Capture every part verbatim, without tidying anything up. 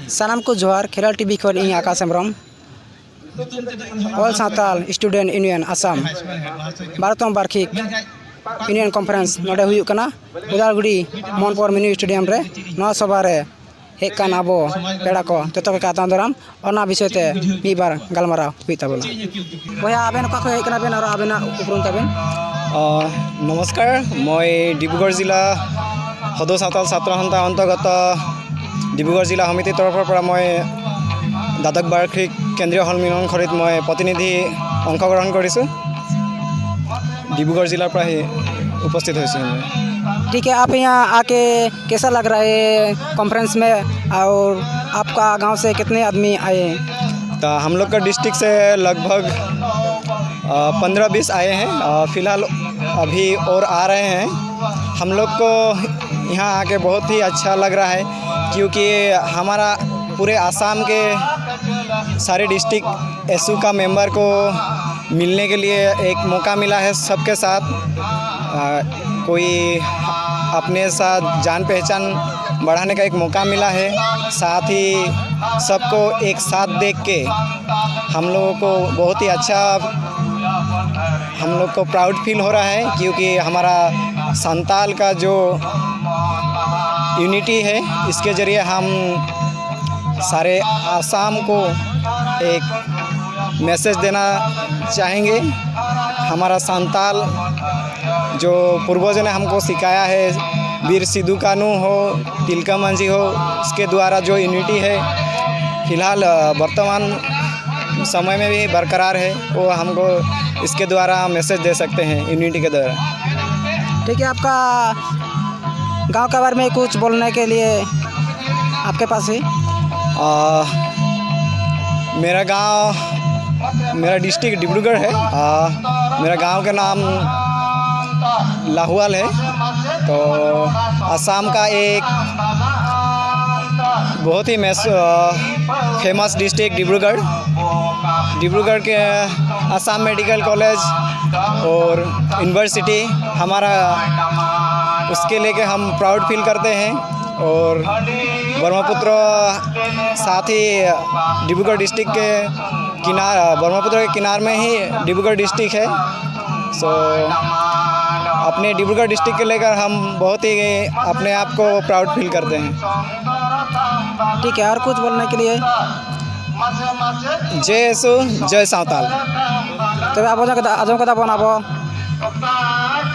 ᱥᱟᱱᱟᱢ ᱠᱚ ᱡᱚᱦᱟᱨ᱾ ᱠᱷᱮᱨᱣᱟᱞ ᱴᱤᱵᱷᱤ ᱠᱷᱚᱱ ᱤᱧ ᱟᱠᱟᱥ Hembrom. All Santal Student Union Assam ᱵᱟᱨᱚᱛᱚᱢ ᱵᱟᱨᱠᱷᱤᱠ Union Conference ᱱᱚᱰᱮ ᱦᱩᱭᱩᱜ ᱠᱟᱱᱟ ᱩᱫᱟᱞᱜᱩᱲᱤ ᱢᱚᱱᱯᱚᱨ ᱢᱤᱱᱤ ᱥᱴᱮᱰᱤᱭᱟᱢ ᱨᱮ᱾ ᱱᱚᱣᱟ ᱥᱚᱵᱷᱟ ᱨᱮ ᱦᱮᱡ ᱠᱟᱱ ᱟᱵᱚ ᱯᱮᱲᱟ ᱠᱚ ᱡᱚᱛᱚ ᱜᱮ ᱟᱛᱟᱝ ᱫᱟᱨᱟᱢ, ᱚᱱᱟ ᱵᱤᱥᱚᱭ ᱛᱮ ᱢᱤᱫ ᱵᱟᱨ ᱜᱟᱞᱢᱟᱨᱟᱣ ᱦᱩᱭᱩᱜ ᱛᱟᱵᱚᱱᱟ᱾ ᱵᱚᱭᱦᱟ, ᱟᱵᱮᱱ ᱚᱠᱟ ᱠᱷᱚᱱ ᱦᱮᱡ ᱠᱟᱱᱟ ᱵᱮᱱ ᱟᱨ ᱟᱵᱮᱱᱟᱜ ᱩᱯᱨᱩᱢ ᱛᱟᱵᱮᱱ? আহ, নমস্কাৰ। মই ডিব্ৰুগড় জিলা সদৌ চাওতাল ছাত্ৰ সন্থাৰ অন্তৰ্গত ডিব্ৰুগড় জিলা সমিতিৰ তৰফৰ পৰা মই দ্বাদশ বাৰ্ষিক কেন্দ্ৰীয় সন্মিলন খৰিত মই প্ৰতিনিধি অংশগ্ৰহণ কৰিছোঁ। ডিব্ৰুগড় জিলাৰ পৰা আহি উপস্থিত হৈছোঁ মই। ठीक है, आप यहाँ आके कैसा लग रहा है कॉन्फ्रेंस में, और आपका गांव से कितने आदमी आए हैं? तो हम लोग का डिस्ट्रिक्ट से लगभग पंद्रह बीस आए हैं। अ, फिलहाल अभी और आ रहे हैं। हम लोग को यहाँ आके बहुत ही अच्छा लग रहा है, क्योंकि हमारा पूरे आसाम के सारे डिस्ट्रिक्ट एसयू का मेंबर को मिलने के लिए एक मौका मिला है सबके साथ। अ, कोई अपने साथ जान पहचान बढ़ाने का एक मौका मिला है। साथ ही सबको एक साथ देख के हम लोगों को बहुत ही अच्छा, हम लोग को प्राउड फील हो रहा है, क्योंकि हमारा संताल का जो यूनिटी है, इसके ज़रिए हम सारे आसाम को एक मैसेज देना चाहेंगे। हमारा संताल जो पूर्वजों ने हमको सिखाया है, वीर सिद्धू कानू हो, तिलका मांझी हो, इसके द्वारा जो यूनिटी है, फिलहाल, अ, वर्तमान समय में भी बरकरार है, वो हमको इसके द्वारा मैसेज दे सकते हैं, यूनिटी के द्वारा। ठीक है, आपका गांव के बारे में कुछ बोलने के लिए आपके पास है? आ, मेरा गांव, मेरा डिस्ट्रिक्ट डिब्रूगढ़ है। आ, मेरा गांव का नाम लाहौवाल है। तो असम का एक बहुत ही मैस-, आ, फेमस डिस्ट्रिक्ट डिब्रूगढ़। डिब्रूगढ़ के असम मेडिकल कॉलेज और यूनिवर्सिटी हमारा, उसके लेके हम प्राउड फील करते हैं। और ब्रह्मपुत्र साथ ही डिब्रूगढ़ डिस्ट्रिक्ट के किनार, ब्रह्मपुत्र के किनार में ही डिब्रूगढ़ डिस्ट्रिक्ट है। सो अपने डिब्रूगढ़ डिस्ट्रिक्ट के लेकर हम बहुत ही अपने आप को प्राउड फील करते हैं। ठीक है, और कुछ बोलने के लिए? जय यीशु, जय सावताल। ᱛᱚᱵᱮ ᱟᱵᱚ ᱡᱟᱦᱟᱸ ᱠᱟᱛᱷᱟ ᱟᱸᱡᱚᱢ ᱠᱟᱫᱟ ᱵᱚᱱ, ᱟᱵᱚ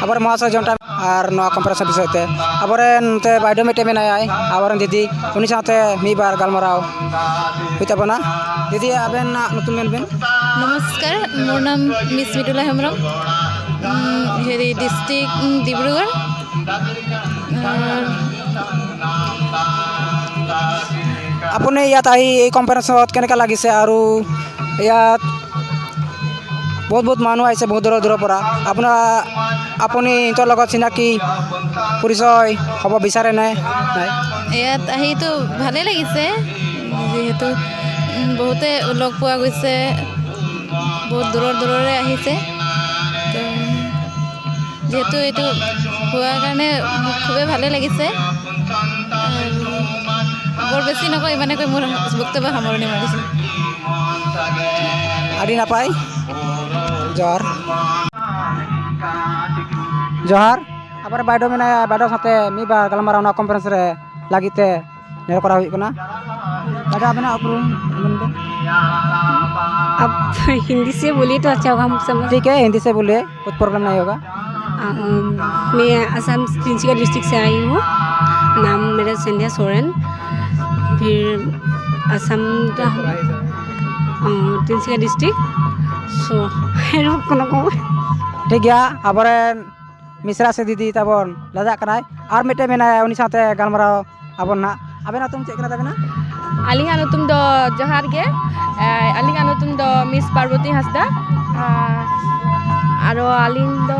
ᱟᱵᱚᱨᱮᱱ ᱢᱚᱦᱟᱥᱚᱭ ᱡᱚᱱᱴᱟ ᱟᱨ ᱱᱚᱣᱟ ᱠᱚᱱᱯᱷᱟᱨᱮᱱᱥ ᱵᱤᱥᱚᱭ ᱛᱮ ᱟᱵᱚᱨᱮᱱ ᱱᱚᱛᱮ ᱵᱟᱭᱰᱳ ᱢᱤᱫᱴᱮᱱ ᱢᱮᱱᱟᱭᱟᱭ, ᱟᱵᱚᱨᱮᱱ ᱫᱤᱫᱤ, ᱩᱱᱤ ᱥᱟᱶᱛᱮ ᱢᱤᱫ ᱵᱟᱨ ᱜᱟᱞᱢᱟᱨᱟᱣ ᱦᱩᱭᱩᱜ ᱛᱟᱵᱚᱱᱟ᱾ ᱫᱤᱫᱤ, ᱟᱵᱮᱱᱟᱜ ᱧᱩᱛᱩᱢ ᱢᱮᱱ ᱵᱮᱱ᱾ নমস্কার, মোর নাম মিস মিটুলা হেমব্রম। উম, হেৰি, ডিষ্ট্ৰিক্ট, উম, ডিব্ৰুগড়। আৰু আপুনি ইয়াত আহি এই কনফাৰেন্সত কেনেকা লাগিছে আৰু ইয়াত বহুত বহুত মানুহ আহিছে বহুত দূৰৰ দূৰৰ পৰা। আপোনাৰ, আপুনি সিহঁতৰ লগত চিনাকি পৰিচয় হ'ব বিচাৰে নে নাই? ইয়াত আহিতো ভালেই লাগিছে, যিহেতু, উম, বহুতে লগ পোৱা গৈছে, বহুত দূৰৰ দূৰৰে আহিছে। তো, যিহেতু এইটো হোৱাৰ কাৰণে খুবেই ভালেই লাগিছে। আৰু বৰ বেছি নকয়, ইমানে কৈ মোৰ বক্তব্য সামৰণি মাৰিছোঁ। ᱟᱹᱰᱤ ᱱᱟᱯᱟᱭ᱾ ᱡᱚᱦᱟᱨ᱾ ᱡᱚᱦᱟᱨ᱾ ᱟᱵᱟᱨ ᱵᱟᱭᱰᱳ ᱢᱮᱱᱟᱭᱟ, ᱵᱟᱭᱰᱳ ᱥᱟᱶᱛᱮ ᱢᱤᱫ ᱵᱟᱨ ᱜᱟᱞᱢᱟᱨᱟᱣ ᱱᱚᱣᱟ ᱠᱚᱱᱯᱷᱟᱨᱮᱱᱥ ᱨᱮ ᱞᱟᱹᱜᱤᱫ ᱛᱮ ᱱᱮᱦᱚᱨ ᱠᱚᱨᱟᱣ ᱦᱩᱭᱩᱜ ᱠᱟᱱᱟ᱾ ᱵᱟᱭᱰᱳ, ᱟᱵᱮᱱᱟᱜ ᱩᱯᱨᱩᱢ ᱢᱮᱱ ᱵᱮᱱ᱾ आप हिंदी से बोलिए तो अच्छा होगा, हम समझ। ठीक है, हिंदी से बोलिए, कुछ प्रॉब्लम नहीं होगा। अम, मैं असम तिनसुकिया डिस्ट्रिक्ट से आई हूँ। नाम मेरा संध्या सोरेन। फिर असम का, अ, तिनसुकिया डिस्ट्रिक्ट। सो, ᱦᱮᱸ, ᱠᱳᱱᱳ ᱠᱚ᱾ ᱴᱷᱤᱠ ᱜᱮᱭᱟ, ᱟᱵᱚᱨᱮᱱ ᱢᱤᱥᱨᱟ ᱥᱮ ᱫᱤᱫᱤ ᱛᱟᱵᱚᱱ ᱞᱟᱡᱟᱜ ᱠᱟᱱᱟᱭ, ᱟᱨ ᱢᱤᱫᱴᱮᱱ ᱢᱮᱱᱟᱭᱟ, ᱩᱱᱤ ᱥᱟᱶᱛᱮ ᱜᱟᱞᱢᱟᱨᱟᱣ ᱟᱵᱚᱱ ᱱᱟᱦᱟᱜ᱾ ᱟᱵᱮᱱᱟᱜ ᱧᱩᱛᱩᱢ ᱪᱮᱫ ᱠᱟᱱᱟ ᱛᱟᱵᱮᱱᱟ? ᱟᱹᱞᱤᱧᱟᱜ ᱧᱩᱛᱩᱢ ᱫᱚ, ᱡᱚᱦᱟᱨ ᱜᱮ, ᱮ, ᱟᱹᱞᱤᱧᱟᱜ ᱧᱩᱛᱩᱢ ᱫᱚ ᱢᱤᱥ ᱯᱟᱨᱵᱚᱛᱤ ᱦᱟᱸᱥᱫᱟ᱾ ᱟᱨ, ᱟᱨᱚ ᱟᱹᱞᱤᱧ ᱫᱚ,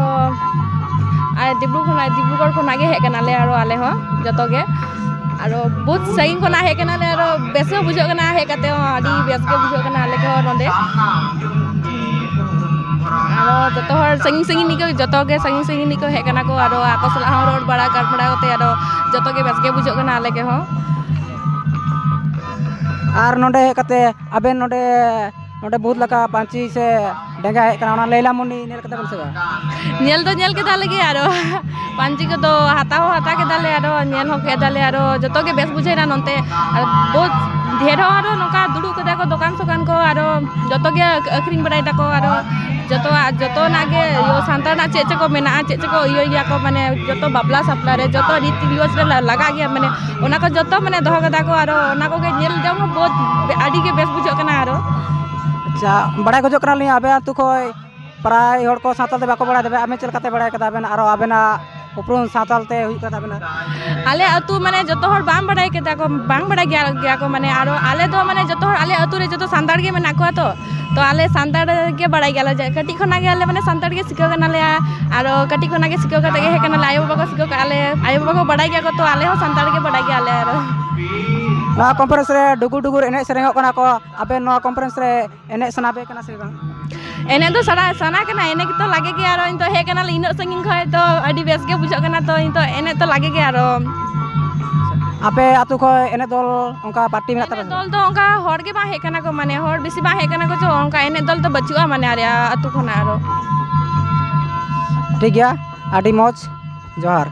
ᱟᱨ ᱰᱤᱵᱽᱨᱩ ᱠᱷᱚᱱᱟᱜ, ᱰᱤᱵᱽᱨᱩᱜᱚᱲ ᱠᱷᱚᱱᱟᱜ ᱜᱮ ᱦᱮᱡ ᱠᱟᱱᱟᱞᱮ ᱟᱨᱚ ᱟᱞᱮ ᱦᱚᱸ ᱡᱚᱛᱚ ᱜᱮ᱾ ᱟᱨᱚ ᱵᱚᱦᱩᱛ ᱥᱟᱺᱜᱤᱧ ᱠᱷᱚᱱᱟᱜ ᱦᱮᱡ ᱠᱟᱱᱟᱞᱮ, ᱟᱨᱚ ᱵᱮᱥ ᱦᱚᱸ ᱵᱩᱡᱷᱟᱹᱜ ᱠᱟᱱᱟ ᱦᱮᱡ ᱠᱟᱛᱮ ᱦᱚᱸ, ᱟᱹᱰᱤ ᱵᱮᱥ ᱜᱮ ᱵᱩᱡᱷᱟᱹᱜ ᱠᱟᱱᱟ ᱟᱞᱮ ᱠᱚᱦᱚᱸ ᱱᱚᱰᱮ᱾ ᱟᱨᱚ ᱡᱚᱛᱚ ᱦᱚᱲ ᱥᱟᱺᱜᱤᱧ ᱥᱟᱺᱜᱤᱧ ᱨᱤᱱᱤᱡ ᱠᱚ, ᱡᱚᱛᱚ ᱜᱮ ᱥᱟᱺᱜᱤᱧ ᱥᱟᱺᱜᱤᱧ ᱨᱤᱱᱤᱡ ᱠᱚ ᱦᱮᱡ ᱠᱟᱱᱟ ᱠᱚ, ᱟᱨᱚ ᱟᱠᱚ ᱥᱟᱞᱟᱜ ᱦᱚᱸ ᱨᱚᱲ ᱵᱟᱲᱟ ᱜᱟᱞᱢᱟᱨᱟᱣ ᱠᱟᱛᱮ ᱟᱨᱚ ᱡᱚᱛᱚ ᱜᱮ ᱵᱮᱥ ᱜᱮ ᱵᱩᱡᱷᱟᱹᱜ ᱠᱟᱱᱟ ᱟᱞᱮ ᱠᱚᱦᱚᱸ᱾ ᱟᱨ ᱱᱚᱰᱮ ᱦᱮᱡ ᱠᱟᱛᱮ ᱟᱵᱮᱱ ᱱᱚᱰᱮ, ᱱᱚᱰᱮ ᱵᱚᱦᱩᱛ ᱞᱮᱠᱟ ᱯᱟᱹᱧᱪᱤ ᱥᱮ ᱰᱮᱸᱜᱟ ᱦᱮᱡ ᱠᱟᱱᱟ, ᱚᱱᱟ ᱞᱟᱹᱭᱞᱟ ᱢᱩᱱᱤ ᱧᱮᱞ ᱠᱟᱫᱟ ᱵᱮᱱ ᱥᱮ ᱵᱟᱝ? ᱧᱮᱞ ᱫᱚ ᱧᱮᱞ ᱠᱮᱫᱟ ᱞᱮᱜᱮ, ᱟᱨᱚ ᱯᱟᱹᱧᱪᱤ ᱠᱚᱫᱚ ᱦᱟᱛᱟᱣ ᱦᱚᱸ ᱦᱟᱛᱟᱣ ᱠᱮᱫᱟᱞᱮ, ᱟᱨᱚ ᱧᱮᱞ ᱦᱚᱸ ᱠᱮᱫᱟᱞᱮ, ᱟᱨᱚ ᱡᱚᱛᱚ ᱜᱮ ᱵᱮᱥ ᱵᱩᱡᱷᱟᱹᱣ ᱮᱱᱟ ᱱᱚᱱᱛᱮ᱾ ᱟᱨ ᱵᱚᱦᱩᱛ ᱰᱷᱮᱨ ᱦᱚᱸ ᱟᱨᱚ ᱱᱚᱝᱠᱟ ᱫᱩᱲᱩᱵ ᱠᱟᱫᱟ ᱠᱚ ᱫᱚᱠᱟᱱ ᱥᱚᱠᱟᱱ ᱠᱚ, ᱟᱨᱚ ᱡᱚᱛᱚ ᱜᱮ ᱟᱹᱠᱷᱨᱤᱧ ᱵᱟᱲᱟᱭ ᱫᱟᱠᱚ, ᱟᱨᱚ ᱡᱚᱛᱚᱣᱟᱜ, ᱡᱚᱛᱚᱱᱟᱜ ᱜᱮ ᱤᱭᱟᱹ ᱥᱟᱱᱛᱟᱲ ᱨᱮᱱᱟᱜ ᱪᱮᱫ ᱪᱮᱫ ᱠᱚ ᱢᱮᱱᱟᱜᱼᱟ, ᱪᱮᱫ ᱪᱮᱫ ᱠᱚ ᱤᱭᱟᱹᱭ ᱜᱮᱭᱟ ᱠᱚ, ᱢᱟᱱᱮ ᱡᱚᱛᱚ ᱵᱟᱯᱞᱟ ᱥᱟᱯᱞᱟ ᱨᱮ ᱡᱚᱛᱚ ᱨᱤᱛᱤ ᱨᱤᱣᱟᱡᱽ ᱨᱮ ᱞᱟ-, ᱞᱟᱜᱟᱜ ᱜᱮᱭᱟ, ᱢᱟᱱᱮ ᱚᱱᱟ ᱠᱚ ᱡᱚᱛᱚ ᱢᱟᱱᱮ ᱫᱚᱦᱚ ᱠᱟᱫᱟ ᱠᱚ᱾ ᱟᱨᱚ ᱚᱱᱟ ᱠᱚᱜᱮ ᱧᱮᱞ ᱡᱚᱝ ᱦᱚᱸ ᱵᱚᱦᱩᱛ ᱵᱮ-, ᱟᱹᱰᱤ ᱜᱮ ᱵᱮᱥ ᱵᱩᱡᱷᱟᱹᱜ ᱠᱟᱱᱟ᱾ ᱟᱨᱚ ᱟᱪᱪᱷᱟ, ᱵᱟᱲᱟᱭ ᱠᱷᱚᱡᱚᱜ ᱠᱟᱱᱟᱞᱤᱧ, ᱟᱵᱮ ᱟᱹᱛᱩ ᱠᱷᱚᱡ ᱯᱨᱟᱭ ᱦᱚᱲ ᱠᱚ ᱥᱟᱱᱛᱟᱲ ᱛᱮ ᱵᱟᱠᱚ ᱵᱟᱲᱟᱭ ᱛᱟᱵᱮ, ᱟᱵᱮᱱ ᱪᱮᱫ ᱞᱮᱠᱟᱛᱮ ᱵᱟᱲᱟᱭ ᱠᱟᱫᱟ ᱵᱮᱱ? ᱟᱨᱚ ᱟᱵᱮᱱᱟᱜ ᱩᱯᱨᱩᱢ ᱥᱟᱱᱛᱟᱲ ᱛᱮ ᱦᱩᱭᱩᱜ ᱠᱟᱱ ᱛᱟᱵᱮᱱᱟ? ᱟᱞᱮ ᱟᱹᱛᱩ ᱢᱟᱱᱮ ᱡᱚᱛᱚ ᱦᱚᱲ ᱵᱟᱝ ᱵᱟᱲᱟᱭ ᱠᱮᱫᱟ ᱠᱚ, ᱵᱟᱝ ᱵᱟᱲᱟᱭ ᱜᱮᱭᱟ, ᱜᱮᱭᱟ ᱠᱚ ᱢᱟᱱᱮ᱾ ᱟᱨᱚ ᱟᱞᱮ ᱫᱚ ᱢᱟᱱᱮ ᱡᱚᱛᱚ ᱦᱚᱲ, ᱟᱞᱮ ᱟᱹᱛᱩ ᱨᱮ ᱡᱚᱛᱚ ᱥᱟᱱᱛᱟᱲ ᱜᱮ ᱢᱮᱱᱟᱜ ᱠᱚᱣᱟ ᱛᱚ, ᱛᱚ ᱟᱞᱮ ᱥᱟᱱᱛᱟᱲ ᱜᱮ ᱵᱟᱲᱟᱭ ᱜᱮᱭᱟᱞᱮ, ᱡᱮ ᱠᱟᱹᱴᱤᱡ ᱠᱷᱚᱱᱟᱜ ᱜᱮ ᱟᱞᱮ ᱢᱟᱱᱮ ᱥᱟᱱᱛᱟᱲ ᱜᱮ ᱥᱤᱠᱷᱟᱹᱣ ᱠᱟᱱᱟᱞᱮ᱾ ᱟᱨᱚ ᱠᱟᱹᱴᱤᱡ ᱠᱷᱚᱱᱟᱜ ᱜᱮ ᱥᱤᱠᱷᱟᱹᱣ ᱠᱟᱛᱮ ᱜᱮ ᱦᱮᱡ ᱠᱟᱱᱟᱞᱮ, ᱟᱭᱳ ᱵᱟᱵᱟ ᱠᱚ ᱥᱤᱠᱷᱟᱹᱣ ᱠᱟᱜ ᱞᱮ, ᱟᱭᱳ ᱵᱟᱵᱟ ᱠᱚ ᱵᱟᱲᱟᱭ ᱜᱮᱭᱟ ᱠᱚ, ᱛᱚ ᱟᱞᱮ ᱦᱚᱸ ᱥᱟᱱᱛᱟᱲ ᱜᱮ ᱵᱟᱲᱟᱭ ᱜᱮᱭᱟᱞᱮ᱾ ᱟᱨᱚ ᱱᱚᱣᱟ ᱠᱚᱱᱯᱷᱟᱨᱮᱱᱥ ᱨᱮ ᱰᱩᱜᱩ ᱰᱩᱜᱩᱨ ᱮᱱᱮᱡ ᱥᱮᱨᱮᱧᱚᱜ ᱠᱟᱱᱟ ᱠᱚ, ᱟᱵᱮᱱ ᱱᱚᱣᱟ ᱠᱚᱱᱯᱷᱟᱨᱮᱱᱥ ᱨᱮ ᱮᱱᱮᱡ ᱥᱟᱱᱟ ᱯᱮ ᱠᱟᱱᱟ ᱥᱮ ᱵᱟᱝ? ᱮᱱᱮᱡ ᱫᱚ ᱥᱟᱱᱟ, ᱥᱟᱱᱟ ᱠᱟᱱᱟ, ᱮᱱᱮᱡ ᱜᱮᱛᱚ ᱞᱟᱜᱮ ᱜᱮ᱾ ᱟᱨᱚ ᱱᱤᱛᱚᱜ ᱦᱮᱡ ᱠᱟᱱᱟᱞᱮ ᱤᱱᱟᱹᱜ ᱥᱟᱺᱜᱤᱧ ᱠᱷᱚᱱ, ᱛᱚ ᱟᱹᱰᱤ ᱵᱮᱥ ᱜᱮ ᱵᱩᱡᱷᱟᱹᱜ ᱠᱟᱱᱟ, ᱛᱚ ᱱᱤᱛᱚᱜ ᱮᱱᱮᱡ ᱛᱚ ᱞᱟᱜᱮ ᱜᱮ᱾ ᱟᱨᱚ ᱟᱯᱮ ᱟᱹᱛᱩ ᱠᱷᱚᱱ ᱮᱱᱮᱡ ᱫᱚᱞ ᱚᱱᱠᱟ ᱯᱟᱨᱴᱤ ᱢᱮᱱᱟᱜ ᱛᱟᱯᱮ ᱮᱱᱮᱡ ᱥᱮ ᱫᱚᱞ ᱵᱟᱝ? ᱫᱚ ᱚᱱᱠᱟ ᱦᱚᱲ ᱜᱮ ᱵᱟᱝ ᱦᱮᱡ ᱠᱟᱱᱟ ᱠᱚ, ᱢᱟᱱᱮ ᱦᱚᱲ ᱵᱮᱥᱤ ᱵᱟᱝ ᱦᱮᱡ ᱠᱟᱱᱟ ᱠᱚ, ᱛᱚ ᱚᱱᱠᱟ ᱮᱱᱮᱡ ᱫᱚᱞ ᱫᱚ ᱵᱟᱹᱪᱩᱜᱼᱟ, ᱢᱟᱱᱮ ᱟᱞᱮᱭᱟᱜ ᱟᱹᱛᱩ ᱠᱷᱚᱱᱟᱜ᱾ ᱟᱨᱚ ᱴᱷᱤᱠ ᱜᱮᱭᱟ, ᱟᱹᱰᱤ ᱢᱚᱡᱽ, ᱡᱚᱦᱟᱨ᱾